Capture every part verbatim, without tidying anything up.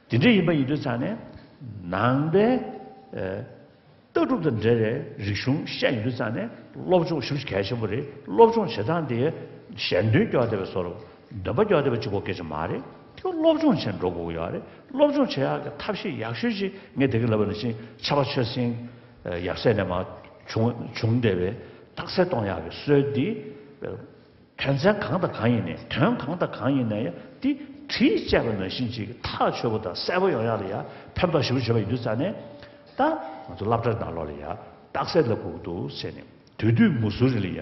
དེ་འདྲ་ཡིན་པ་ཡིན་དུས་ཙང་ནས་ནང་པའི་ཨ་ལྟ་གྲུབ་དང་འབྲེལ་བའི་རིག་གཞུང་བཤད་ཡོང་དུས་ཙང་ནས་སློབ་སྦྱོང་ཞེ་པོ་ཅིག་གལ་ཆེན་པོ་རེད། སློབ་སྦྱོང་བྱེད་སྟངས་དེ་གཞན་དོན་སྐྱོར་བསྡད་པའི་བཟོ་འདྲ། འདོན་པ་སྐྱོར་བསྡད་པ་གཅིག་པོ་སྐད་ཆ་མ་རེད། དེ་སློབ་སྦྱོང་བྱས་འགྲོ་དགོས་ཀྱི་ཡོད་རེད། སློབ་སྦྱོང་བྱེད་ཡག་གི་ཐབས་ཤེས་ཡག་ཤོས་ཅིག་ངས་དེ་གི་ལབ་པ་ནང་བཞིན་ཕྱྭ་པ་ཆོས་སེང་ཡབ་སྲས་ནས་མར་བྱུང་བྱུང་བསྡད་པའི་རྟགས་གསལ་གཏོང་ཡག་གི་སྲོལ་འདི། དོན་ཚན་གང་དང་གང་ཡིན་ནའི་དོན་གང་དང་གང་ཡིན་ན་ཡང་དེ་བྲིས་བཅད་པ་ནང་བཞིན་ཅིག་ཐག་ཆོད་པོ་དང་གསལ་པོ་ཡོང་ཡག་ལ་ཡ་ཕན་ཐོགས་ཞེ་པོ་བྱེད་པ་ཡིན་དུས་ཙང་ནས། ད་ང་ཚོ་སློབ་གྲྭ་ནང་ལོགས་ལ་ཡ་རྟགས་གསལ་ལབ་དགོས་ཀྱི་འདུག་ཟེར་ནས་དེ་དུས་མུ་སུ་རི་ལ་ཡ་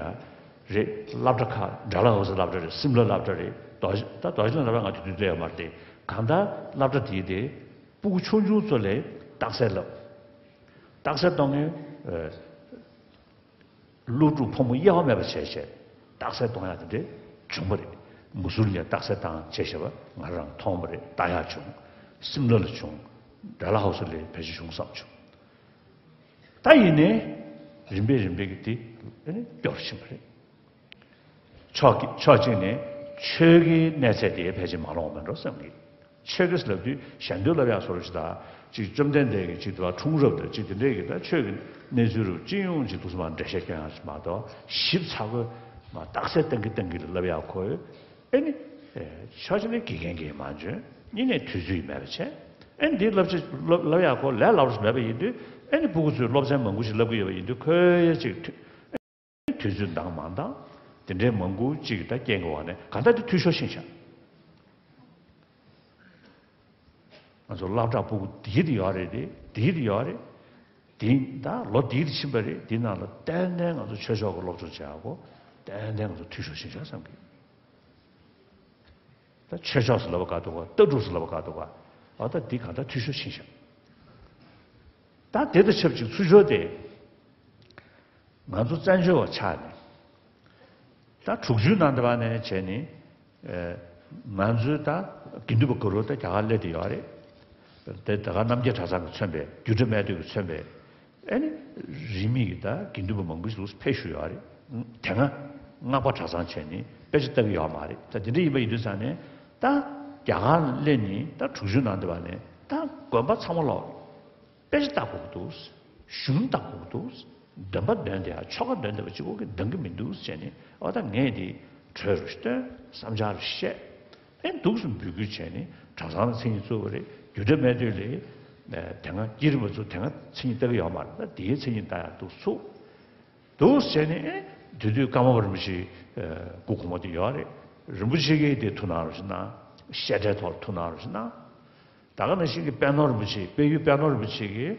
རེད། སློབ་གྲྭ་ཁག་ཌལ་ཧོ་སི་སློབ་གྲྭ་རེད། སིམ་ལ་སློབ་གྲྭ་རེད། རྡོ་རྗེ་ད་རྡོ་རྗེ་གླིང་སློབ་གྲྭ་ང་དེ་དུས་བསྡད་ཡོད་མ་རེད་དེ། གང་ལྟར་སློབ་གྲྭ་དེའི་དེ་སྤུ་གུ་ཆུང་ཆུང་ཚོ་ལ་རྟགས་གསལ་ལབ། རྟགས་གསལ་གཏོང་མཁན། སློབ་ཕྲུག་ཕོ་མོ་དབྱེ་བ་མེད་པ་བྱས་བྱས་རྟགས་གསལ་གཏོང་ཡག་དེ་འདྲས་བྱུང་བ་རེད། མུ་སུ་རི་ནས་རྟགས་གསལ་བཏང་བྱས་བྱས་པ་ང་རང་མཐོང་བ་རེད། ལྟ་ཡག་བྱུང་། སིམ་ལ་ལ་བྱུང་། ཌལ་ཧོ་སི་ལ་ཕལ་ཆེར་བྱུང་བསམ་བྱུང་། ད་ཡིན་ནའི་རིམ་པས་རིམ་པས་ཀྱི་དེ་ཨ་ནི་སྐྱོ་རུ་ཕྱིན་པ་རེད། ཕྱོགས་ཀྱི་ཕྱོགས་གཅིག་ནས་ཆོས་ཀྱི་གནས་ཚད་དེ་ཕལ་ཆེར་མ་ལོངས་པ་མེད་འགྲོ་བསམ་གི། ཆོས་ཀྱི་ལབ་དུས་གཞན་དོན་ལབ་ཡག་བཟོ་འདྲ་ཞིག་དང་། གཅིག་བཅོམ་ལྡན་འདས་ཀྱི་གཅིག་དེ་བ་འཁྲུངས་རབས་དང་གཅིག་དེ་འདྲས་ཀྱི་ད་ཆོས་ཀྱི་གནས་ཚུལ་རུ་སྤྱི་ཡོངས་ཀྱི་འདུག་སེ་མར་འགྲེལ་བཤད་སྐྱོན་ཡག་ཞིག་མ་གཏོགས། ཞིབ་ཚགས་པོ་མར་རྟགས་གསལ་བཏང་གི་བཏང་གི་ལ་ལབ་ཡག་ཁོ། ཨེ་ནི། ཕྱོགས་གཅིག་ནས་དགེ་རྒན་གྱིས་མ་འཇོན། གཉིས་ནས་དུས་ཚོད་མེད་པ་བྱས། ཨེ་ནི་འདི་ལབ་ཅིག་ལབ་ལབ་ཡག་ཁོ་ལས་སླ་པོ་ཞིག་མེད་པ་ཡིན་དུས། ཨེ་ནི་སྤུ་གུ་ཚོས་སློབ་ཚན་མང་པོ་ཞིག་ལབ་གི་ཡོད་པ་ཡིན་དུས་ཁོས་ཡ་གཅིག་དུས། དུས་ཚོད་འདང་མ་འདང་། དེ་འདྲའི་མང་པོ་གཅིག་ད་རྐྱེན་གྱི་འོག་ནས་གང་ལྟར་དེ་འཐུས་ཤོར་ཕྱིན་ཤག་ང་ཚོ་སློབ་གྲྭ་སྤུ་གུ་དེ་གི་དེ་ཡོད་རེད་དེ། དེ་གི་དེ་ཡོད་རེད། དེ་ད་ལོ་དེ་གི་དེ་ཕྱིན་པ་རེད། དེ་ནང་ལ་ཏན་ཏན་ང་ཚོ་ཆོས་ཕྱོགས་ཀྱི་སློབ་སྦྱོང་བྱེད་ཡག་གོ། ཏན་ཏན་ང་ཚོ་འཐུས་ཤོར་ཕྱིན་ཤག་བསམ་གི། ད་ཆོས་ཕྱོགས་སུ་ལབ་པ་ག་འདུག་ག་ལྟ་གྲུབ་སུ་ལབ་པ་ག་འདུག་ག་ཨ་ད་འདི་གང་ལྟར་འཐུས་ཤོར་ཕྱིན་ཤག་ད་དེ་དང་ཆབས་ཅིག་ཚུར་ཕྱོགས་དེ། ང་ཚོ་བཙན་བྱོལ་བ་ཆགས་ནས། ད་དྲུག་ཅུའི་ནང་དེ་བ་ནས་བྱས་ནས། ཨེ། ང་ཚོའི་ད་དགེ་འདུན་པ་གུ་རུ་ད་རྒྱ་གར་སླེབས་བསྡད་ཡོད་རེད། དེ་ད་ག་རྣམ་རྒྱལ་གྲྭ་ཚང་གིས་མཚོན་པའི་རྒྱུད་གྲྭ་སྨད་སྟོད་ཀྱིས་མཚོན་པའི། ཨེ་ནི། རིས་མེད་ཀྱི་ད་དགེ་འདུན་པ་མང་པོ་ཞིག་ཕེབས་བཞུགས་ཡོད་རེད། དེ་སྔ་སྔགས་པ་གྲྭ་ཚང་བྱས་ནས་དཔེ་ཆ་ལྟ་གི་ཡོད་མ་རེད། ད་དེ་འདྲ་ཡིན་པ་ཡིན་དུས་ཙང་ནས་ད་རྒྱ་གར་སླེབས་ནས་ད་དྲུག་ཅུའི་ནང་དེ་བ་ནས་ད་དགོན་པ་ཚང་མ་ལོག་དཔེ་ཆ་ལྟ་དགོས་ཀྱི་འདུག་གཞུང་ལྟ་དགོས་ཀྱི་འདུག་འདོན་པ་འདོན་བསྡད་ཡ་ཆོ་ག་འདོན་བསྡད་པ་གཅིག་པོ་གིས་འདང་གི་མི་འདུག་ཟེར་ནས། འོ་ད་ངས་འདི་གྲོས་རུ་བཏོན། བསམ་འཆར་རུ་བཤད། ཨེ་འདུག་སེ་འབོད་སྐུལ་བྱས་ནས་གྲྭ་ཚང་ལ་མཚན་ཉིད་བཙུགས་པ་རེད། རྒྱུད་གྲྭ་སྨད་སྟོད་ལ་དེ་སྔ་བསྐྱེད་རིམ་པ་ཚོ་དེ་སྔ་མཚན་ཉིད་བལྟ་གི་ཡོད་མ་རེད། ད་དེའི་མཚན་ཉིད་བལྟ་ཡ་འདུག་ཚུགས་འདུག་ཟེར་ནས། ཨེ་དེ་དུས་ཀརྨ་པ་རིན་པོ་ཆེ་སྐུ་གོང་མ་དེ་ཡོད་རེད། རིན་པོ་ཆེ་གིས་དེ་ཐུགས་སྣང་རུ་ཞིག་གནང་། བཤད་གྲྭའི་ཐོག་ལ་ཐུགས་སྣང་རུ་ཞིག་གནང་། ད་ག་ནང་བཞིན་གྱི་དཔལ་ནོར་རིན་པོ་ཆེ། དཔལ་ཡུལ་དཔལ་ནོར་རིན་པོ་ཆེ་གིས་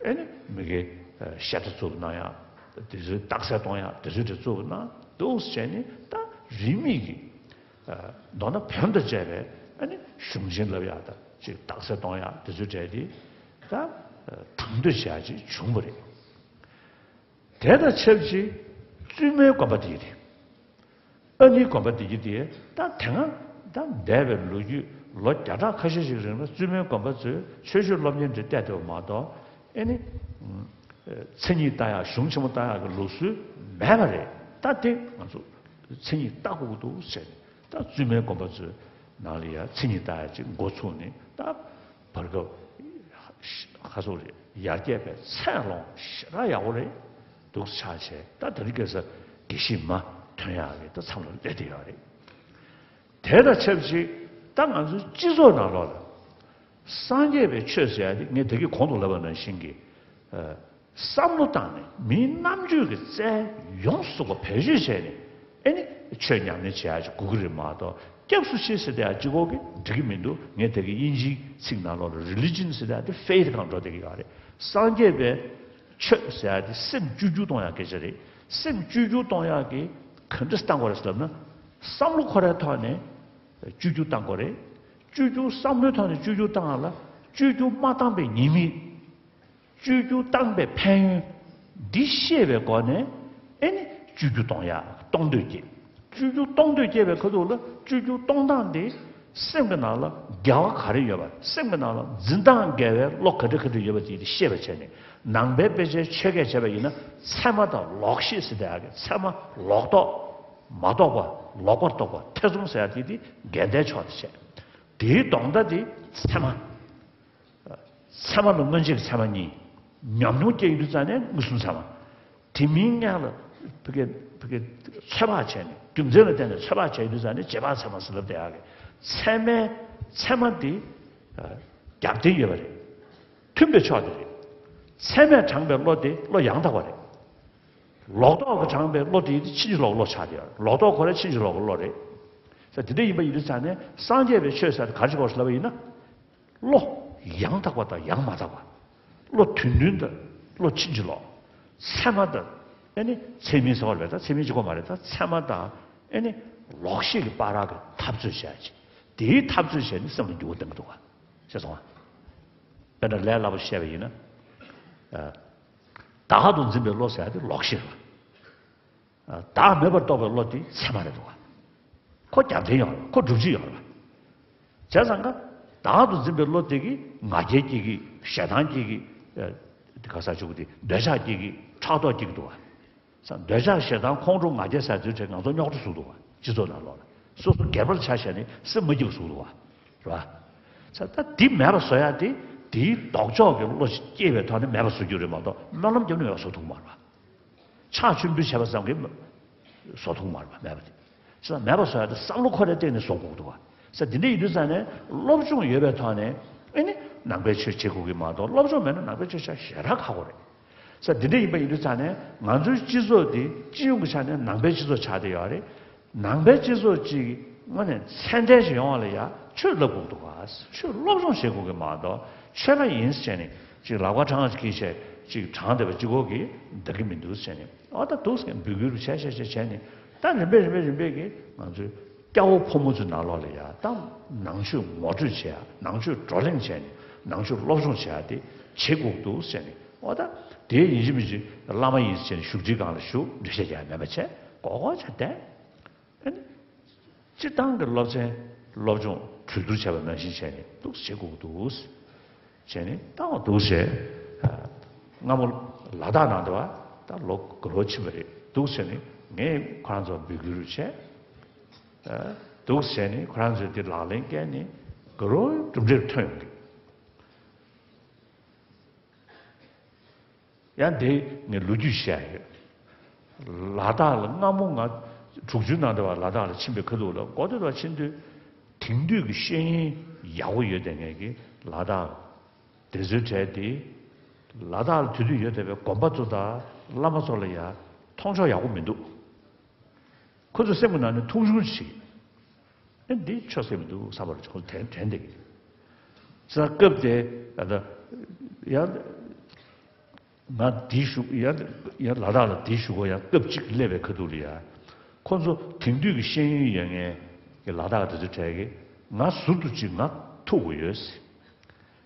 ཨ་ནི་མི་དགེ་བཤད་གྲྭ་བཙུགས་གནང་ཡག་དེ་ཚོའི་རྟགས་གསལ་གཏོང་ཡག་དེ་ཚོའི་གྲས་བཙུགས་གནང་འདུག་ཟེར་ནས། ད་རིས་མེད་ཀྱི་མདོར་ན་བོན་དང་བཅས་པའི་ཨ་ནི་གཞུང་ཆེན་ལབ་ཡག་དང་ཅིག་རྟགས་གསལ་གཏོང་ཡག་དེ་ཚོའི་གྲས་དེ་ད་དང་དོད་བྱེད་ཡག་ཅིག་བྱུང་བ་རེད། དེ་དང་ཆབས་ཅིག་བཙུན་མའི་དགོན་པ་དེ་རེད། ཨ་ནིའི་དགོན་པ་དེ་གི་དེ་ད་དེ་སྔ་ད་འདས་པའི་ལོ་རྒྱུས་ལོ་བརྒྱ་ཕྲག་ཁ་ཤས་ཤིག་རིང་ལ་བཙུན་མའི་དགོན་པ་ཚོས་ཆོས་ཞུ་སློབ་གཉེར་འདི་བལྟས་བསྡད་པ་མ་གཏོགས། ཨེ་ནི། མཚན་ཉིད་བལྟ་ཡག་གཞུང་ཆེན་མོ་བལྟ་ཡག་གི་ལུགས་སྲོལ་མེད་པ་རེད། ད་དེ་ང་ཚོ་མཚན་ཉིད་བལྟ་དགོས་ཀྱི་འདུག་ཟེར་ནས། ད་བཙུན་མའི་དགོན་པ་ཚོའི་ནང་ལ་ཡ་མཚན་ཉིད་བལྟ་ཡག་ཅིག་འགོ་ཚུགས་ནས། ད་བར་སྐབས་ཁ་སོག་རེད། ཡར་རྒྱས་པའི་ཚད་ལོངས་ཞེ་དྲག་ཡག་པོ་རེད་འདུག་ཆགས་བྱས། ད་དེ་རིང་ཁ་སང་དགེ་བཤེས་མ་ཐོན་ཡག་གི་ད་མཚམས་ལ་སླེབས་བསྡད་ཡོད་རེད། དེ་དང་ཆབས་ཅིག་ད་ང་ཚོའི་སྤྱི་ཚོགས་ནང་ལོགས་ལ་སངས་རྒྱས་པའི་ཆོས་ཟེར་ཡག་དེ་ངས་ད་གིན་གོང་དུ་ལབ་པ་ནང་བཞིན་གྱི། ཨ། བསམ་བློ་བཏང་ནས་མིའི་རྣམ་དཔྱོད་ཀྱི་རྩལ་ཡོངས་སུ་རྫོགས་པ་བེད་སྤྱོད་བྱས་ནས། ཨེ་ནི་ཆོས་ཉམས་ལེན་བྱེད་ཡག་ཅིག་དགོས་ཀྱི་རེད་མ་གཏོགས། སྐྱབས་སུ་མཆི་ཟེར་བསྡད་ཡག་གཅིག་པོ་གིས་འགྲིག་གི་མི་འདུག་ངས་ད་གིན་དབྱིན་ཇིའི་ཚིག་ནང་ལོགས་ལ་རི་ལི་ཇན་ཟེར་བསྡད་ཡག་དེ་ཕེ་ཐི་སྒང་འགྲོ་བསྡད་ཀྱི་ཡོད་རེད། སངས་རྒྱས་པའི་ཆོས་ཟེར་ཡག་དེ་སེམས་བཅོས་བསྒྱུར་གཏོང་ཡག་སྐད་ཆ་རེད། སེམས་བཅོས་བསྒྱུར་གཏོང་ཡག་གི་ག་འདྲ་བཏང་དགོས་རེད་ཟེར་ལབ་ན། བསམ་བློ་ཁོ་རའི་ཐོག་ནས་བཅོས་བསྒྱུར་བཏང་དགོས་རེད། བཅོས་བསྒྱུར་བསམ་བློའི་ཐོག་ནས་བཅོས་བསྒྱུར་བཏང་ཡག་ལ། བཅོས་བསྒྱུར་མ་བཏང་པའི་ཉེས་དམིགས། བཅོས་བསྒྱུར་བཏང་པའི་ཕན་ཡོན་འདི་ཤེས་པའི་སྒོ་ནས། ཨེ་ནི་བཅོས་བསྒྱུར་གཏོང་ཡག་གཏོང་འདོད་སྐྱེ། བཅོས་བསྒྱུར་གཏོང་འདོད་སྐྱེ་བའི་ཁ་ཐུག་ལ་བཅོས་བསྒྱུར་གཏོང་སྟངས་འདི་སེམས་ཀྱི་ནང་ལ་དགེ་བ་ག་རེ་ཡོད་པ། སེམས་ཀྱི་ནང་ལ་འཛིན་སྟངས་དགེ་བའི་བློ་ག་འདྲ་ག་འདྲ་ཡོད་པ་དེ་ཤེས་པ་བྱས་ནས། ནང་པའི་དཔེ་ཆའི་ཆོས་སྐད་བྱས་པ་ཡིན་ན། ཚད་མ་དང་ལོག་ཤེས་ཟེར་བསྡད་ཡག་གི། ཚད་མ་ལོག་རྟོག་མ་རྟོགས་པ། ལོག་པར་རྟོག་པ། ཐེ་ཚོམ་ཟེར་ཡག་དེ་དེ་འགལ་ཟླའི་ཕྱོགས་དེ་བྱས། དེའི་ལྡོག་ཟླ་དེ་ཚད་མ། ཚད་མ་ལ་མངོན་རྗེས་ཀྱི་ཚད་མ་གཉིས། ཉམས་མྱོང་སྐྱེ་ཡོང་དུས་ཙང་ནས་མངོན་སུམ་ཚད་མ། དེ་མིན་སྔོན་ལ་ཕ་གི་ཕ་གི་ཚོད་དཔག་བྱས་ནས་རྒྱུ་མཚན་ལ་བརྟེན་ནས་ཚོད་དཔག་བྱས་ཡོང་དུས་ཙང་ནས་རྗེས་དཔག་ཚད་མ་ཟེར་ལབ་བསྡད་ཡག་གི། ཚད་མའི་ཚད་མ་དེ་རྒྱབ་རྟེན་ཡོད་པ་རེད། མཐུན་པའི་ཕྱོགས་དེ་རེད། ཚད་མས་དྲངས་པའི་བློ་དེ་བློ་ཡང་དག་པ་རེད། ལོག་རྟོག་གིས་དྲངས་པའི་བློ་དེ་ཕྱིན་ཅི་ལོག་གི་བློ་ཆགས་བསྡད་ཡོད། ལོག་རྟོག་ཁོ་རང་ཕྱིན་ཅི་ལོག་གི་བློ་རེད། ས་དེ་འདྲ་ཡིན་པ་ཡིན་དུས་ཙང་ནས་སངས་རྒྱས་པའི་ཆོས་ཟེར་དེ་ག་རེ་ཞིག་གོ་ཟེར་ལབ་པ་ཡིན་ན། བློ་ཡང་དག་པ་དང་ཡང་མ་དག་པ། བློ་དོན་མཐུན་དང་བློ་ཕྱིན་ཅི་ལོག་ཚད་མ་དང་། ཨེ་ནི་ཚད་མིན་ཟེར་བ་རེད། ད་ཚད་མིན་གཅིག་པོ་མ་རེད། ད་ཚད་མ་དང་ཨེ་ནི་ལོག་ཤེས་ཀྱི་བར་གྱི་འཐབ་རྩོད་བྱ་ཡ་ཅིག་དེའི་འཐབ་རྩོད་བྱས་ནས་སེམས་ལ་འགྱུར་བ་གཏོང་གི་འདུག་ག་ཤེས་སོང་ང་། དཔེར་ན་ལས་སླ་པོ་བཤད་པ་ཡིན་ན། ཨ། བདག་ཏུ་འཛིན་པའི་བློ་ཟེར་ཡ་དེ་ལོག་ཤེས་རེད། བདག་མེད་པར་རྟོགས་པའི་བློ་དེ་ཚད་མ་རེད་འདུག་ག་ཁོ་རྒྱབ་རྟེན་ཡོད་རེད། ཁོ་སྒྲུབ་བྱེད་ཡོད་རེད། བྱས་ཙང་ཀ་བདག་ཏུ་འཛིན་པའི་བློ་དེ་གིས་ང་རྒྱལ་སྐྱེ་གི། ཞེ་སྡང་སྐྱེ་གི། དེ་ག་ས་ཆུ་བོ་དེ་འདོད་ཆགས་སྐྱེ་གི། ཕྲག་དོག་སྐྱེ་གི་འདུག་ག་ས་འདོད་ཆགས་ཞེ་སྡང་ཁོང་ཁྲོ་ང་རྒྱལ་ཟེར་ཚུལ་གྱིས་ང་ཚོ་རྙོག་དྲ་བཟོས་འདུག་ག་སྤྱི་ཚོགས་ནང་ལོགས་ལ་སོ་སོ་སྒེར་པར་ཆ་བཞག་ནས་སེམས་མ་སྐྱིད་པ་བཟོས་འདུག་ག་རེད་བ། ས་ད་འདི་མེད་པ་བཟོ་ཡ་དེ་དེའི་ལྡོག་ཕྱོགས་ཀྱི་བློ་ཞིག་སྐྱེས་པའི་ཐོག་ནས་མེད་པ་བཟོ་རྒྱུ་རེད་མ་གཏོགས་སྨོན་ལམ་བརྒྱབ་ནས་མེད་པ་བཟོ་ཐུབ་ཀྱི་མ་རེད་བ། ཕྱག་མཆོད་འབུལ་བྱས་པ་ཙམ་གྱིས་བཟོ་ཐུབ་མ་རེད་པ། མེད་པ་དེ། ས་མེད་པ་བཟོ་ཡ་དེ་བསམ་བློ་ཁོ་རའི་སྟེང་ནས་བཟོ་དགོས་འདུག་བ། ས་དེ་འདྲ་ཡིན་དུས་ཙང་ནས་སློབ་སྦྱོང་ཡོད་པའི་ཐོག་ནས་ཨེ་ནི་ནང་པའི་ཆོས་བྱེད་དགོས་ཀྱི་མ་གཏོགས། སློབ་སྦྱོང་མེད་ན་ནང་པའི་ཆོས་བྱ་ཞེ་དྲག་ཁག་པོ་རེད། ས་དེ་འདྲ་ཡིན་པ་ཡིན་དུས་ཙང་ནས་ང་ཚོའི་སྤྱི་ཚོགས་འདི་སྤྱི་ཡོངས་ཀྱི་ཆ་ནས་ནང་པའི་སྤྱི་ཚོགས་ཆགས་བསྡད་ཡོད་རེད། ནང་པའི་སྤྱི་ཚོགས་ཅིག་དངོས་གནས་ཚད་ལྡན་ཞིག་ཡོང་བ་ལ་ཡ་ཆོས་བསླབ་དགོས་འདུག་ག་ཆོས་སློབ་སྦྱོང་བྱེད་དགོས་ཀྱི་མ་གཏོགས་ཆོས་པ་ཡིན་ཟེར་ནས་ཅིག་ལག་པ་གྲངས་ཅིག་གིས་བྱས་ཅིག་དྲངས་བསྡད་པ་གཅིག་པོ་གིས་འདང་གི་མི་འདུག་ཟེར་ནས། ཨ་ད་འདུག་ཟེར་ནས་འབོད་སྐུལ་བྱས་བྱས་བྱས་བྱས་ནས། ད་རིམ་པས་རིམ་པས་རིམ་པས་ཀྱིས་ང་ཚོའི་སྐྱ་བོ་ཕོ་མོ་ཚོའི་ནང་ལོགས་ལ་ཡ་ད་ནང་ཆོས་ངོ་སྤྲོད་བྱེད་ཡ། ནང་ཆོས་བགྲོ་གླེང་བྱས་ནས་ནང་ཆོས་སློབ་སྦྱོང་བྱེད་ཡ་དེ་བྱེད་དགོས་འདུག་ཟེར་ནས། ཨ་ད་དེ་ཡིན་གཅིག་མིན་གཅིག་བླ་མ་ཡིན་ཟེར་ནས་བཞུགས་ཁྲིའི་སྒང་ལ་བཞུགས། འགྲེལ་བཤད་རྒྱག་ཡ་མེད་པ་བྱས། ཀོ་ཀོ་བྱས་བསྡད། ཨ་ནི་སྤྱིར་བཏང་གི་སློབ་ཚན་སློབ་སྦྱོང་གྲོས་བསྡུར་བྱས་པ་ནང་བཞིན་བྱས་ནས་འདུག་བྱེད་དགོས་འདུག་བྱས་ནས་བཏང་བ་འདུག་བྱས། སྔ་མོ་ལ་དྭགས་ནང་དུ་བ་ད་ལོ་དགུ་ལོ་ཕྱིན་པ་རེད། འདུག་བྱས་ནས་ངས་ཁོ་རང་ཚོ་འབོད་སྐུལ་བྱས། འདུག་བྱས་ནས་ཁོ་རང་ཚོས་དེ་ལག་ལེན་བཀལ་ནས་དགུ་ལོ་གྲུབ་འབྲས་ཐོན་ཡོང་གི། ཡང་དེ་ངས་ལོ་རྒྱུས་བཤད་ཡོད། ལ་དྭགས་ལ་སྔ་མོ་ང་དྲུག་ཅུའི་ནང་དུ་བ་ལ་དྭགས་ལ་ཕྱིན་པའི་ཁ་ཐུག་ལ་མགོ་སྟོད་དུ་བ་ཕྱིན་དུས། དེང་དུས་ཀྱི་ཤེས་ཡོན་ཡག་པོ་ཡོད་བསྡད་མཁན་གྱི་ལ་དྭགས་དེ་ཚོའི་གྲས་དེ། ལ་དྭགས་ལ་དེ་དུས་ཡོད་བསྡད་པའི་དགོན་པ་ཚོ་དང་བླ་མ་ཚོ་ལ་ཡ་མཐོང་ཕྱོགས་ཡག་པོ་མི་འདུག་ཁོ་ཚོ་སེམས་ཀྱི་ནང་ནས་ཐུགས་གཞུང་ཞིག་ཨེ་འདི་ཆོས་སེམས་མི་འདུག་བསམ་པ་རེད། ཁོ་ཚོ་དྲན་དྲན་བསྡད་ཀྱི། ས་སྐབས་དེ་ཨ་ད་ཡང་ང་དེའི་གཞུག་ཡང་ཡང་ལ་དྭགས་ལ་དེའི་གཞུག་གུ་ཡང་སྐབས་གཅིག་སླེབས་པའི་ཁ་ཐུག་ལ་ཡ། ཁོ་ཚོ་དེང་དུས་ཀྱི་ཤེས་ཡོན་ཡོད་མཁན་གྱི་ལ་དྭགས་དེ་ཚོ་གྲས་ཀྱིས་ང་ཟུར་དུ་ཅིག་ང་ཐུག་དགོས་ཡོད་ཟེར།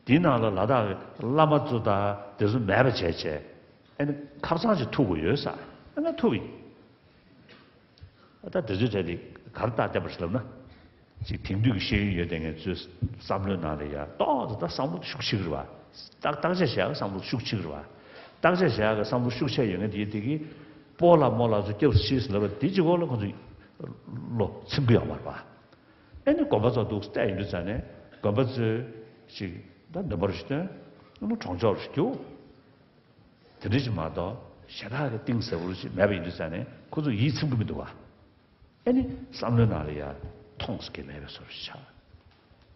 དེའི་ནང་ལ་ལ་དྭགས་ཀྱི་བླ་མ་ཚོ་དང་དེ་ཚོ་མེད་པ་བྱས་བྱས། ཨ་ནི་ཁབ་ཚང་ཅིག་ཐུག་དགོས་ཡོད་ཟེར། ཨ་ང་ཐུག་ཡིན། ད་དེ་ཚོའི་གྲས་དེ་ག་རེ་རྟགས་བསྟན་པ་ཞིག་ལབ་ན། ཅིག་དེང་དུས་ཀྱི་ཤེས་ཡོན་ཡོད་བསྡད་མཁན་ཚོའི་བསམ་བློའི་ནང་ལ་ཡ་ཏོག་ཙམ་ད་བསམ་བློ་ཤུགས་ཆེ་གི་རེད་བ། བརྟག་བརྟག་དཔྱད་བྱེད་ཡག་གི་བསམ་བློ་ཤུགས་ཆེ་གི་རེད་བ། བརྟག་དཔྱད་བྱེད་ཡག་གི་བསམ་བློ་ཤུགས་ཆེ་ཡོད་མཁན་དེ་དེ་གིས་སྤོ་ལགས་རྨོ་ལགས་ཚོ་སྐྱབས་སུ་མཆི་ཟེར་ལབ་པ་དེ་གཅིག་པོ་ལ་ཁོ་ཚོ་བློ་ཚིམ་གི་ཡོད་མ་རེད་བ། ཨེ་ནི་དགོན་པ་ཚོ་འདུག་བལྟས་ཡོང་དུས་ཙང་ནས་དགོན་པ་ཚོས་ཅིག་ད་འདོན་པ་རུ་ཞིག་བཏོན། ཨ་ནི་གྲོང་ཆོག་རུ་ཞིག་རྒྱུགས། དེ་འདྲ་ཞིག་མ་གཏོགས་ཞེ་དྲག་གི་གཏིང་ཟབ་པོ་ཞིག་མེད་པ་ཡིན་དུས་ཙང་ནས་ཁོ་ཚོ་ཡིད་ཚིམ་གི་མི་འདུག་བ། ཨེ་ནི་བསམ་བློའི་ནང་ལ་ཡ་མཐོང་ས་གི་མེད་པའི་བཟོ་འདྲ་ཞིག་ཆགས།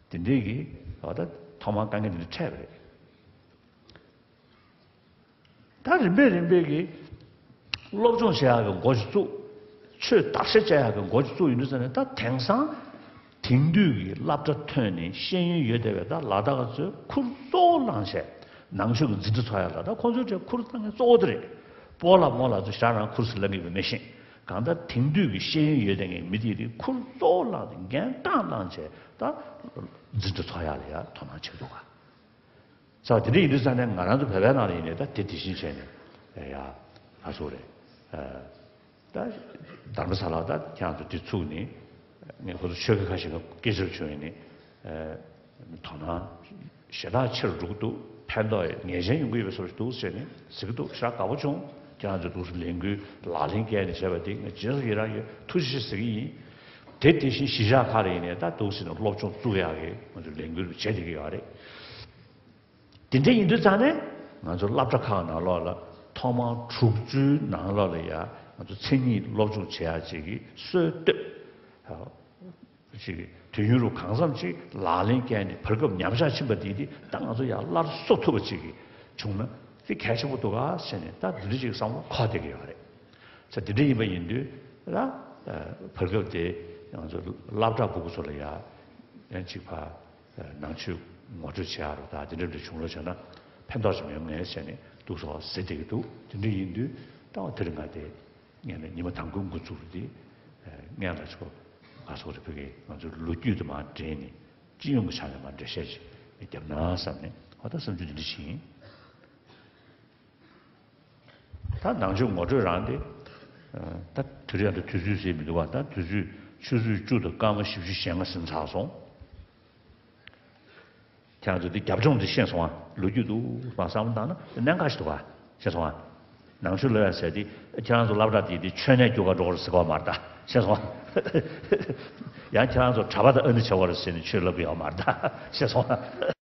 དེ་འདྲའི་གི་འོ་ད་ཐོག་མར་དཀའ་ངལ་འདི་འདྲ་འཕྲད་པ་རེད། ད་རིམ་པས་རིམ་པས་ཀྱིས་སློབ་སྦྱོང་བྱེད་ཡག་གི་འགོ་ཞིག་བཙུགས། ཆོས་བདག་གཞན་བཅས་ཡག་གི་འགོ་ཞིག་བཙུགས་ཡོང་དུས་ཙང་ནས་ད་དེང་སང་དེང་དུས་ཀྱི་སློབ་གྲྭ་ཐོན་ནས་ཤེས་ཡོན་ཡོད་བསྡད་པའི་ད་ལ་དྭགས་ཚོས་ཁུར་གཙོ་བོ་བླངས་བྱས་ནང་ཆོས་ཀྱི་འཛིན་གྲྭ་ཚོགས་ཡག་ལ་ད་ཁོང་ཚོའི་གྲས་ཁུར་བཏང་མཁན་གཙོ་བོ་དེ་རེད། སྤོ་ལགས་རྨོ་ལགས་ཚོ་ཞེ་དྲག་རང་ཁུར་སེ་ལེན་གྱི་ཡོད་པ་མི་ཤེས། གང་ལྟར་དེང་དུས་ཀྱི་ཤེས་ཡོན་ཡོད་བསྡད་མཁན་མི་དེ་རིགས་ཁུར་གཙོ་བོ་བླངས་ནས་འགན་རྐང་བླངས་བྱས་ད་འཛིན་གྲྭ་ཚོགས་ཡག་ལ་ཡ་དོ་སྣང་བྱེད་འདུག་ག་ས་དེ་འདྲ་ཡིན་དུས་ཙང་ནས་ང་རང་ཚོ་བོད་པའི་ནང་ལ་ཡིན་ནའི་ད་དེ་དེ་བཞིན་བྱས་ནས་ཡ་ང་ཚོ་རེད། ད་དྷརྨ་ས་ལ་ད་ཁྱེད་རང་ཚོ་དེ་ཚུགས་ནས་ངས་ཁོ་ཚོ་ཆོས་དགེ་ཁ་ཤས་ཀྱི་སྐད་ཆ་བྱུང་ཡིན་ནི། དོ་སྣང་ཞེ་དྲག་ཆེ་རུ་འགྲོ་གི་འདུག་ཕན་ཐོགས་ངེས་ཅན་ཡོང་གི་ཡོད་པའི་བཟོ་ཞིག་འདུག་ཟེར་ནས་ཟེར་གི་འདུག་ཞེ་དྲག་དགའ་པོ་བྱུང་། ཁྱེད་རང་ཚོས་འདུག་སེ་ལས་འགུལ་ལག་ལེན་བཀལ་ནས་བྱས་པ་དེ་ངས་རྗེས་སུ་ཡི་རང་ཡོད། ཐུགས་རྗེ་ཆེ་ཟེར་གི་ཡིན། དེ་དེ་བཞིན་གཞིས་ཆགས་ཁག་ལ་ཡིན་ནའི་ད་འདུག་སེ་ནས་སློབ་སྦྱོང་བཙུགས་ཡག་གི་ང་ཚོ་ལས་འགུལ་བྱེད་བསྡད་ཀྱི་ཡོད་རེད། དེ་འདྲ་ཡིན་དུས་ཙང་ནས་ང་ཚོ་སློབ་གྲྭ་ཁག་ནང་ལོགས་ལ་ཐོག་མར་དྲུག་ཅུའི་ནང་ལོགས་ལ་ཡ་ང་ཚོ་མཚན་ཉིད་སློབ་སྦྱོང་བྱེད་ཡག་ཅིག་གི་སྲོལ་བཏོད། ཅིག་དུས་ཡུན་རུ་གང་འཚམ་ཅིག་ལག་ལེན་བཀལ་ནས་བར་སྐབས་ཉམས་ཆག་ཕྱིན་པ་དེ་དེ་ད་ང་ཚོ་ཡར་སླར་གསོ་ཐུབ་པ་ཅིག་གི་བྱུང་ན་དེ་གལ་ཆེན་པོ་འདུག་ག་ཟེར་ནས་ད་འདི་འདྲ་ཅིག་བསམ་བློ་འཁོར་བསྡད་ཀྱི་ཡོད་རེད། ས་དེ་འདྲ་ཡིན་པ་ཡིན་དུས་ལ་བར་སྐབས་དེ་ང་ཚོ་སློབ་གྲྭ་ཕྲུ་གུ་ཚོ་ལ་ཡ་ཡང་ཅིག་ཕ་ནང་ཆོས་ངོ་སྤྲོད་བྱེད་ཡག་རུ་ད་དེ་འདྲ་འདྲ་བྱུང་ལ་བྱས་ན་ཕན་ཐོགས་ཅིག་ཡོང་ངེས་ཟེར་ནས་འདུག་སོ་ཟེར་བསྡད་ཀྱི་འདུག་དེ་འདྲ་ཡིན་དུས་ད་བ་དེ་རིང་ང་དེ་ངས་ནི་ཉི་མ་དང་པོའི་འགོ་འཛུགས་རུ་དེ་ངས་ལ་ཆོ་ག་སོགས་རེ་ཕུལ་གི་ང་ཚོའི་ལོ་རྒྱུས་དུ་མ་འདྲེས་ནས་སྤྱི་ཡོངས་ཀྱི་ཆ་ནས་མ་འགྲེལ་བཤད་ཅིག་བརྒྱབ་ན་བསམ་ནས་ཧོ་ད་བསམ་ཚུལ་འདི་འདྲ་ཞིག་ཡིན། ད་ནང་ཆོས་ངོ་སྤྲོད་རང་དེ། ད་དེ་རིང་ད་དུས་ཚོད་ཟེར་མི་འདུག་བ། ད་དུས་ཚོད་ཆུ་ཚོད་བཅུ་དང་སྐར་མ་བཞི་བཅུ་ཞེ་ལྔ་ཟིན་ཚར་སོང་། ཁྱེད་རང་ཚོ་འདི་རྒྱབ་ལྗོངས་འདི་ཤེས་སོང་ཨ། ལོ་རྒྱུས་འདུག་མ་བསམ་བློ་བཏང་ན་གནད་འགག་ཞིག་འདུག་བ། ཤེས་སོང་ཨ། ནང་ཆོས་སློབ་ཡ་ཟེར་དེ་ཁྱེད་རང་ཚོ་སློབ་གྲྭ་དེ་དེ་ཆོས་གནས་རྒྱུག་ག་འགྲོ་ག་རེད་ཟེར་གོ་མ་རེད་ད། ཤེས་སོང་ཨ། ཡང་ཁྱེད་རང་ཚོ་གྲྭ་པ་དང་ཨ་ནི་བྱ་བ་རེད་ཟེར་ནས་ཆོས་སློབ་གི་ཡོད་མ་རེད་ད། ཤེས་སོང་ཨ།